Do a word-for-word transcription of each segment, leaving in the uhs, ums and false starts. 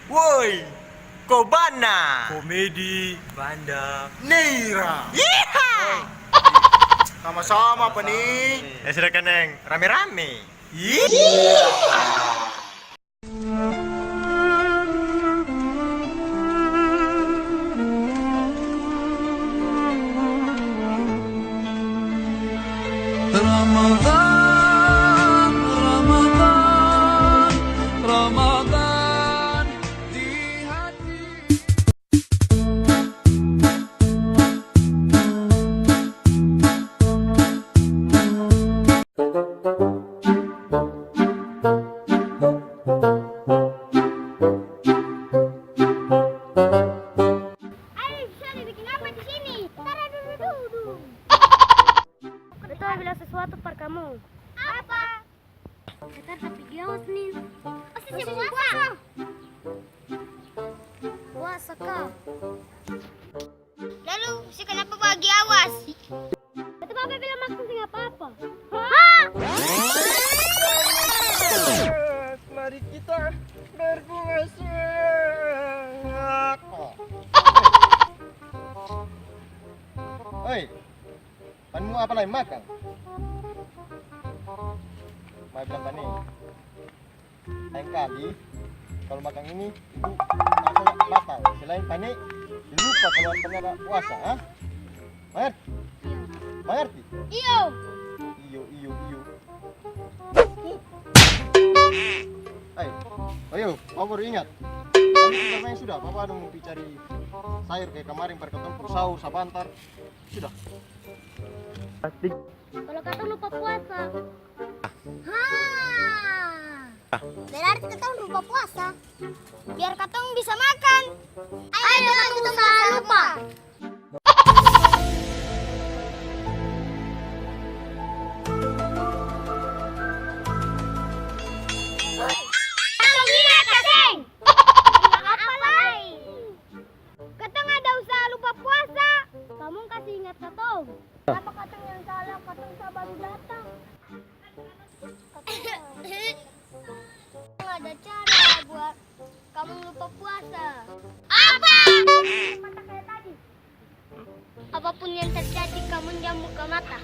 Woi, Kobana. Komedi Banda Neira. Yeeha. Sama-sama, Pani. Ya sudah, Kaneng. Rame-rame. Yeeha. Ramadan, Ramadan, Ramadan di hati. Ayo, Sani, biking apa di sini? Tara dudu-dudu. Beta bilang sesuatu par kamu. Apa? Beta tapi dia awas nih. Pasti puasa. Puasa ka. Lalu, se kenapa bagi awas? Beta bapa bilang makang seng apa-apa. Hah? Mari kita berpuasa. Oi, pan mo apa lai makang? Mai bilang pa ni. Laeng kali, kalo makang ini, itu rasanya batal. Selain pane, lupa kalo ada puasa, ha? Mangarti? Mangarti? Iyo. Iyo, iyo, iyo. Ayo, ayo, bapa baru ingat. Tadi su barmaeng sudah, bapa dong pi cari sayur kaya kemarin, par katong pung sahur sabantar. Sudah. Plastik. Kalo katong lupa puasa. Hah. Berarti katong lupa puasa. Biar katong bisa makan. Ayo, ayo, katong usaha lupa. Katong ingat ka seng? Ingat apa lai? Katong ada usaha lupa puasa. Kamong kasi ingat katong. Apa katong yang salah? Katong sa baru datang. Katong ada cara buat kamong lupa puasa. Apa? Mata kaya tadi. Apapun yang terjadi, kamong jang buka mata.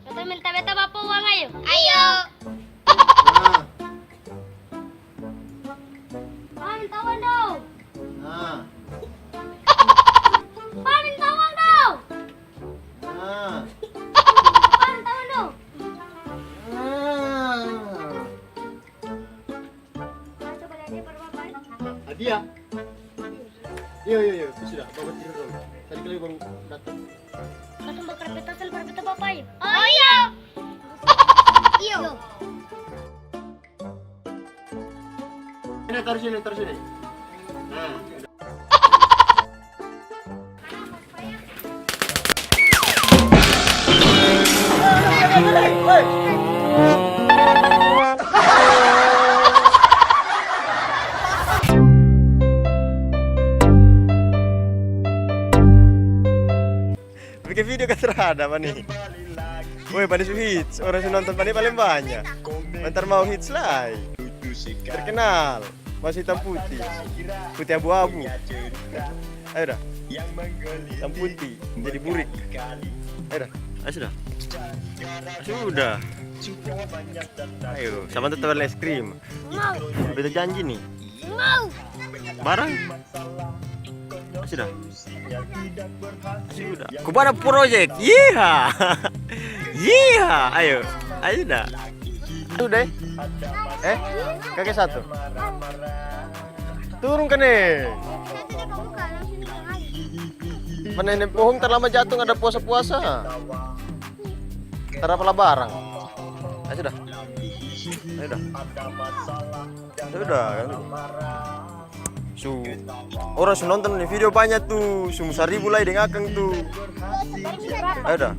Katong minta beta bapa uang, ayo. Ayo. Nah. Bapa minta uang dong. Nah. Bapa minta uang dong. Nah. Bapa minta uang dong. Nah. Hadiah? Iyo, iyo, iyo, sudah, bapa tidur dulu. Tadi kali baru datang. Katong bakar petasan par beta bapa, iyo. Oh, iyo. Iyo. Ini taruh sini, taruh sini. Nah. Biking video ka seng ada, Pani. Woi, Pani su hits. Orang su nonton Pani paleng banya. Mantar mau hits lai. Terkenal. Masih hitam putih. Putih abu-abu. Ayo dah. Hitam putih. Jadi burik. Ayo dah. Ayo sudah. Sudah. Ayo, sama tetap es krim. Mau. Beta janji nih. Mau. Barang. Ayo sudah. Sudah. Cubana Project. Yiha. Yiha. Ayo. Ayo dah. Sudah. Eh? Kaki satu. Turun ka ne. Mana ini pohon terlama jatuh, ada puasa-puasa. Tarapa lah barang. Ayo sudah. Ayo dah. Sudah. Su, orang su nonton ni video banya tu, su saribu lai deng akang tu. Ada.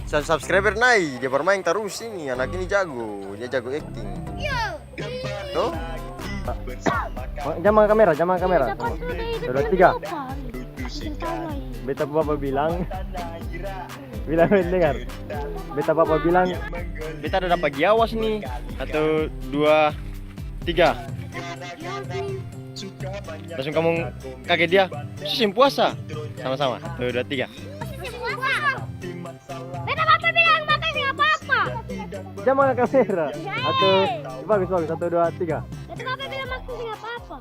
Sub-, subscriber nae, dia barmaeng tarus ini, anak ini jago, dia jago akting. To? Ma-, jang mangka kamera, jang mangka kamera. Satu, dua, tiga. Beta bapa bilang, bilang, dengar. Beta bapa bilang, beta ada dapa gi awas ni. Satu, dua, tiga. Langsung kamong kage dia, "Su seng puasa?" Sama-sama. Satu, dua, tiga. Beta bapa bilang makang seng apa-apa. Jang mangka kamera. Satu, bagus, bagus. Satu, dua, tiga. Beta bapa bilang makang seng apa-apa.